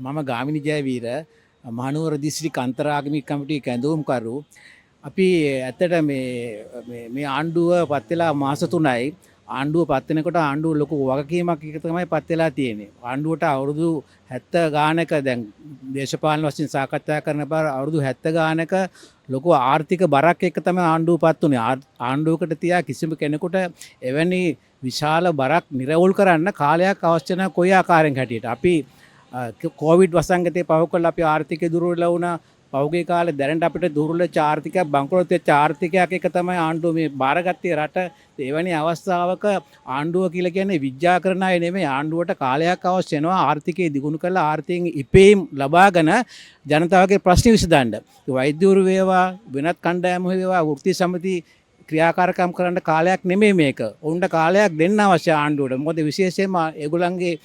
මම ගාමිණී ජයවීර, මහනුවර දිස්ත්‍රික් අන්තරාගමික කමිටුවේ කැඳවුම්කරු. අපි ඇත්තට මේ මේ මේ ආණ්ඩුව පත් වෙලා මාස 3යි. ආණ්ඩුව පත් වෙනකොට ආණ්ඩුව ලොකු වගකීමක් එක තමයි පත් වෙලා තියෙන්නේ. ආණ්ඩුවට අවුරුදු 70 ගානක, දැන් දේශපාලන වශයෙන් සාකච්ඡා කරන බාර අවුරුදු 70 ගානක ලොකු ආර්ථික බරක් එක්ක තමයි ආණ්ඩුව පත් වුණේ. ආණ්ඩුවකට තියා කිසිම කෙනෙකුට එවැනි විශාල බරක් නිරවුල් කරන්න කාලයක් අවශ්‍ය නැහැ කොයි ආකාරයෙන් හැටියට. අපි කෝවිඩ් වසංගතය පහු කරලා අපි ආර්ථිකය දුර්වල වුණා. පහුගිය කාලේ දැනට අපිට දුර්වල වෙච්ච ආර්ථිකයක්, බංකොලොත් වෙච්ච ආර්ථිකයක් එක තමයි ආණ්ඩුව මේ බාරගත්තේ රට. එවැනි අවස්ථාවක ආණ්ඩුව කියලා කියන්නේ විද්‍යා කරන අය නෙමෙයි. ආණ්ඩුවට කාලයක් අවශ්‍ය වෙනවා ආර්ථිකය දිගුණු කරලා ආර්ථිකයෙන් ඉපයීම් ලබාගෙන ජනතාවගේ ප්‍රශ්න විසඳන්න. වෛද්‍යවරු වේවා, වෙනත් කණ්ඩායම් වේවා, වෘත්තීය සමිති ක්‍රියාකාරකම් කරන්න කාලයක් නෙමෙයි මේක. ඔවුන්ට කාලයක් දෙන්න අවශ්‍ය ආණ්ඩුවට. මොකද විශේෂයෙන්ම ඒගොල්ලන්ගේ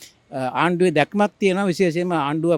ආණ්ඩුවේ දැක්මක් තියෙනවා. විශේෂයෙන්ම ආණ්ඩුව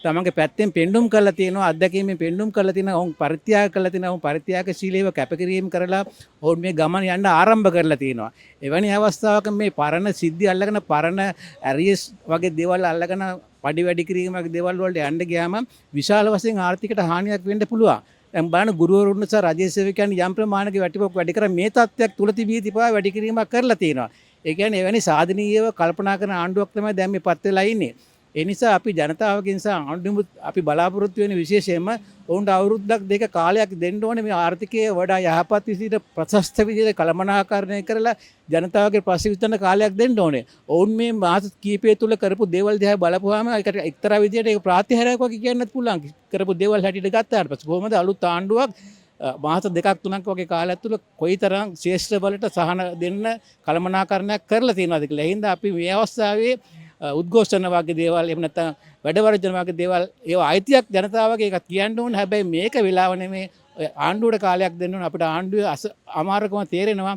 තමන්ගේ පැත්තෙන් පෙන්නුම් කරලා තියෙනවා, අත්දැකීමෙන් පෙන්නුම් කරලා තියෙනවා, ඔවුන් පරිත්‍යාග කරලා තියෙනවා, ඔවුන් පරිත්‍යාගශීලීව කැපකිරීම කරලා ඔවුන් මේ ගමන යන්න ආරම්භ කරලා තියෙනවා. එවැනි අවස්ථාවක මේ පරණ සිද්ධි අල්ලගෙන, පරණ ඇරියස් වගේ දේවල් අල්ලගෙන, පඩි වැඩි කිරීම වගේ දේවල් වලට යන්න ගියාම විශාල වශයෙන් ආර්ථිකයට හානියක් වෙන්න පුළුවන්. දැන් බලන්න, ගුරුවරුන් සහ රජයේ සේවකයන් යම් ප්‍රමාණයක වැටිපොක් වැඩි කර මේ තත්ත්වයක් තුල තිබී තිබා වැඩි කිරීමක් කරලා තියෙනවා. ඒ කියන්නේ එවැනි සාධනීයව කල්පනා කරන ආණ්ඩුවක් තමයි දැන් මේ පත් වෙලා ඉන්නේ. ඒ නිසා අපි ජනතාවගෙන් සහ ආණ්ඩුවෙමුත් අපි බලාපොරොත්තු වෙන විශේෂයෙන්ම ඔවුන්ට අවුරුද්දක් දෙක කාලයක් දෙන්න ඕනේ මේ ආර්ථිකය වඩා යහපත් විදිහට, ප්‍රශස්ත විදිහට කළමනාකරණය කරලා ජනතාවගේ ප්‍රශ්න විසඳන කාලයක් දෙන්න ඕනේ. ඔවුන් මේ මාස කීපය තුල කරපු දේවල් දිහා බලපුවාම ඒකට එක්තරා විදිහට ඒක ප්‍රාතිහාර්යයක් වගේ කියන්නත් පුළුවන්. කරපු දේවල් හැටියට ගත්තාට පස්සේ කොහොමද අලුත් ආණ්ඩුවක් මාස දෙකක් තුනක් වගේ කාලයක් තුල කොයිතරම් ක්ෂේත්‍ර වලට සහන දෙන්න කළමනාකරණයක් කරලා තියෙනවද කියලා. ඒ හින්දා අපි මේ අවස්ථාවේ උද්ඝෝෂණ වගේ දේවල්, එහෙම නැත්නම් වැඩ වර්ජන වගේ දේවල්, ඒවා අයිතියක් ජනතාවගේ, ඒකත් කියන්න ඕනේ. හැබැයි මේක වෙලාව නෙමෙයි. ඔය ආණ්ඩුවට කාලයක් දෙන්න ඕනේ. අපිට ආණ්ඩුවේ අමාරුකම තේරෙනවා.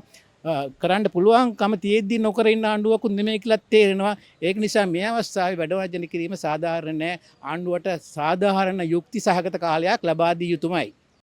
කරන්න පුළුවන්කම තියෙද්දි නොකර ඉන්න ආණ්ඩුවකුත් නෙමෙයි කියලා තේරෙනවා. ඒක නිසා මේ අවස්ථාවේ වැඩ වර්ජන කිරීම සාධාරණ නෑ. ආණ්ඩුවට සාධාරණ යුක්ති සහගත කාලයක් ලබා දිය යුතුමයි.